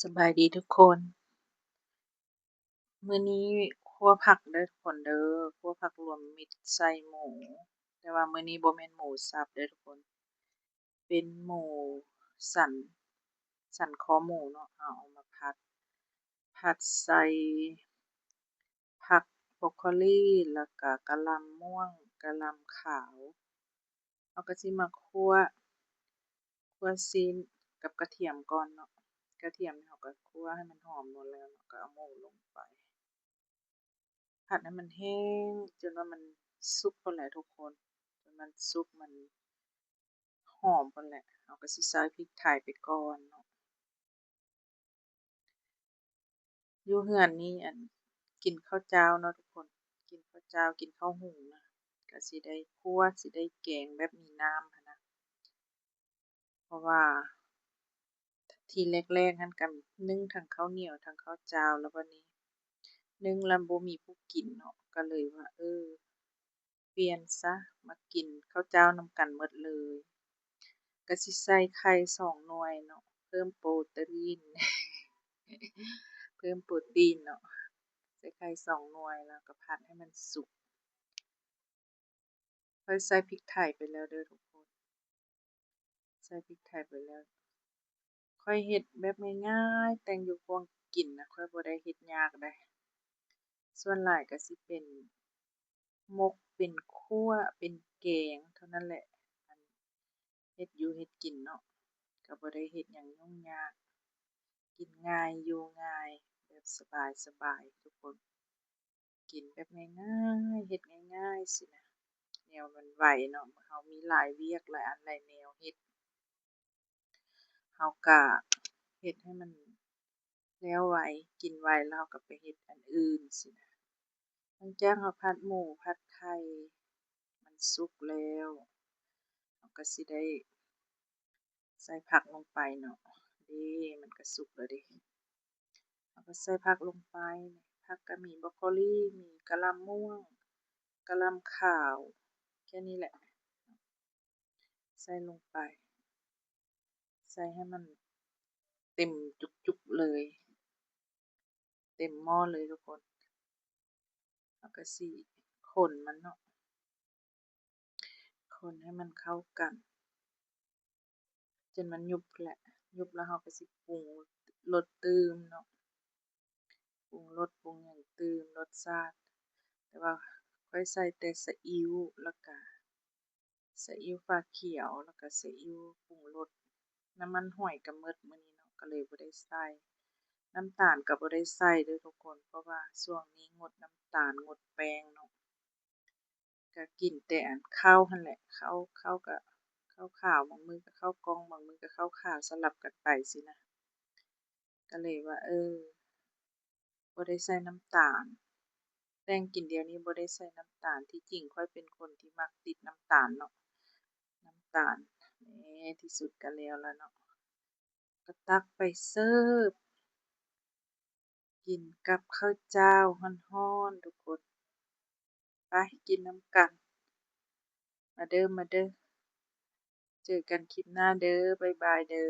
ສະບາຍດີທຸກຄົນ. ມື້ນີ້ຂົ້ວຜັກເດີທຸກຄົນເດີ, ຂົ້ວຜັກລວມມິດໃສ່ໝູ, ແຕ່ວ່າມື້ນີ້ບໍ່ແມ່ນໝູສັບເດີທຸກຄົນ, ເປັນໝູສັນ, ສັນຄໍໝູເນາະ, ເຮົາເອົາມາຜັດ, ຜັດໃສ່ຜັກບຣອກໂຄລີ ແລ້ວກະກະຫຼ່ຳມ່ວງ, ກະຫຼ່ຳຂາວ. ເຮົາກະຊິມາຂົ້ວ, ຂົ້ວຊີ້ນກັບກະທຽມກ່ອນເນາະ. ກະທຽມເຮົາກະຂົ້ວໃຫ້ມັນຫອມໝົດແລ້ວເນາະ, ກະເອົາໝູລົງໄປ ຜັດໃຫ້ມັນແຫ້ງ ຈົນວ່າມັນສຸກພຸ້ນແຫຼະທຸກຄົນ, ຈົນມັນສຸກ ມັນຫອມພຸ້ນແຫຼະ. ເຮົາກະຊິໃສ່ພິກໄທໄປກ່ອນເນາະ. ຢູ່ເຮືອນນີ້ ອັນ ກິນເຂົ້າເຈົ້າເນາະທຸກຄົນ, ກິນເຂົ້າເຈົ້າ ກິນເຂົ້າຫຸງນະ, ກະຊິໄດ້ຂົ້ວ ຊິໄດ້ແກງແບບມີນ້ຳຫັ້ນນະ. ເພາະວ່າທີແລກໆຫັ້ນກະໜຶ້ງທັງເຂົ້າໜຽວທັງເຂົ້າເຈົ້າ, ແລ້ວບາດນີ້ໜຶ້ງແລ້ວບໍ່ມີຜູ້ກິນເນາະ, ກະເລີຍວ່າ ເອີ ປ່ຽນຊະ ມາກິນເຂົ້າເຈົ້ານຳກັນໝົດເລີຍ. ກະຊິໃສ່ໄຂ່ສອງໜ່ວຍເນາະ, ເພີ່ມໂປຣຕີນ, ເພີ່ມໂປຣຕີນເນາະ, ໃສ່ໄຂ່ສອງໜ່ວຍ ແລ້ວກະຜັດໃຫ້ມັນສຸກ. ຂ້ອຍໃສ່ພິກໄທໄປແລ້ວເດີທຸກຄົນ, ໃສ່ພິກໄທໄປແລ້ວ. ຂ້ອຍເຮັດແບບງ່າຍໆ, ແຕ່ງຢູ່ຄົວກິນນະ, ຂ້ອຍບໍ່ໄດ້ເຮັດຍາກໃດ. ສ່ວນຫຼາຍກະຊິເປັນໝົກ, ເປັນຂົ້ວ, ເປັນແກງເທົ່ານັ້ນແຫຼະ. ອັນ ເຮັດຢູ່ເຮັດກິນເນາະ, ກະບໍ່ໄດ້ເຮັດຫຍັງຫຍຸ້ງຍາກ, ກິນງ່າຍຢູ່ງ່າຍ ແບບສະບາຍໆທຸກຄົນ. ກິນແບບງ່າຍໆ ເຮັດງ່າຍໆຊີ້ນະ, ແນວມັນໄວເນາະ. ເຮົາມີຫຼາຍວຽກ ຫຼາຍອັນຫຼາຍແນວເຮັດ, ເຮົາກະເຮັດໃຫ້ມັນແລ້ວໄວ, ກິນໄວ ແລ້ວເຮົາກະໄປເຮັດອັນອື່ນຊີ້ນະ. ຫຼັງຈາກເຮົາຜັດໝູ ຜັດໄຂ່ ມັນສຸກແລ້ວ, ເຮົາກະຊິໄດ້ ໃສ່ຜັກລົງໄປເນາະ. ເດ້ ມັນກະສຸກແລ້ວເດ້. ເຮົາກະໃສ່ຜັກລົງໄປ, ຜັກກະມີບຣອກໂຄລີ, ມີກະຫຼ່ຳມ່ວງ, ກະຫຼ່ຳຂາວ, ແຄ່ນີ້ແຫຼະ. ໃສ່ລົງໄປ, ໃສ່ໃຫ້ມັນເຕັມຈຸກໆເລີຍ. ເຕັມໝໍ້ເລີຍທຸກຄົນ. ເຮົາກະຊິຄົນມັນເນາະ, ຄົນໃຫ້ມັນເຂົ້າກັນ ຈົນມັນຫຍຸບແຫຼະ, ຫຍຸບແລ້ວເຮົາກະຊິປຸງລົດຕື່ມເນາະ, ປຸງລົດປຸງຫຍັງຕື່ມລົດຊາດ. ແຕ່ວ່າຂ້ອຍໃສ່ແຕ່ສະອິ້ວ ແລ້ວກະ ສະອິ້ວຟ້າຂຽວ ແລ້ວກະສະອິ້ວປຸງລົດ. ນ້ຳມັນຫອຍກະໝົດມື້ນີ້ເນາະ, ກະເລີຍບໍ່ໄດ້ໃສ່. ນ້ຳຕານກະບໍ່ໄດ້ໃສ່ເດີທຸກຄົນ, ເພາະວ່າຊ່ວງນີ້ງົດນ້ຳຕານ ງົດແປ້ງເນາະ, ກະກິນແຕ່ອັນເຂົ້າຫັ້ນແຫຼະ. ເຂົ້າ ເຂົ້າກະ ເຂົ້າຂາວ, ບາງມື້ກະເຂົ້າກ່ອງ, ບາງມື້ກະເຂົ້າຂາວ ສະຫຼັບກັນໄປຊີ້ນະ. ກະເລີຍວ່າ ເອີ ບໍ່ໄດ້ໃສ່ນ້ຳຕານ, ແຕ່ງກິນດຽວນີ້ບໍ່ໄດ້ໃສ່ນ້ຳຕານ. ທີ່ຈິງຂ້ອຍເປັນຄົນທີ່ມັກຕິດນ້ຳຕານເນາະ, ນ້ຳຕານ. ແນ່ ທີ່ສຸດກະແລ້ວລະເນາະ, ກະຕັກໄປເສີບ ກິນກັບເຂົ້າເຈົ້າຮ້ອນໆທຸກຄົນ. ໄປກິນນຳກັນ, ມາເດີ ມາເດີ, ເຈີກັນຄລິບໜ້າເດີ, ບາຍບາຍເດີ.